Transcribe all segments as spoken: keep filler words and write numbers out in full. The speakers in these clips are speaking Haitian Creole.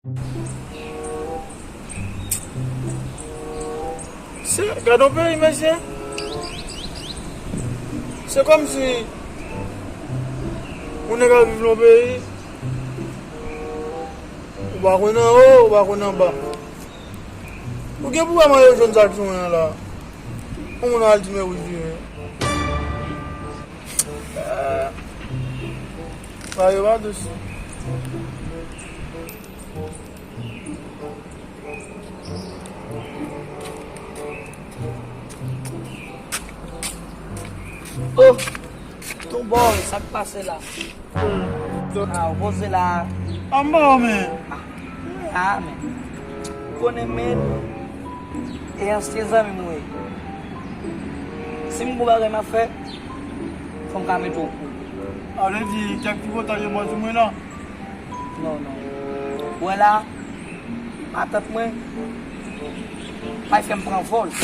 Se, gade yon peyi, mesye. Se kòmsi yon nèg ap viv nan yon peyi, ou pa konn anwo, ou pa konn anba. Ou gen pou wè mayo jòn sa k sou mwen an la. Yon moun al di men wouj vire. Ah. Bagay yo pa dous. Oh, ton boy, sa k pase la? Ah, ou poze la. Anba w, men. Ah, men. Ou konnen, men, e ansyen zanmi m ou ye. Si m gon bagay m ap fè, fò m ka mete w kou. A vle di, kèk ti pòtay yo mò sou mwen la. Non, non. Ou wè la, matant mwen, pa fè m pran vòl.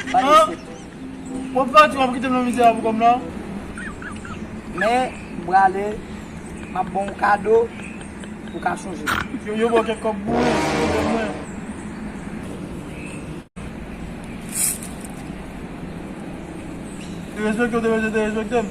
Pa de sèt. W ap pati, w ap kite m nan mizè a pou kòm nan? Men, m prale, m ap ba w kado, ou ka chonje. Yo, yo ba w kèk kòb pou mwen, pou mwen. Derespekte w, derespekte, derespekte m.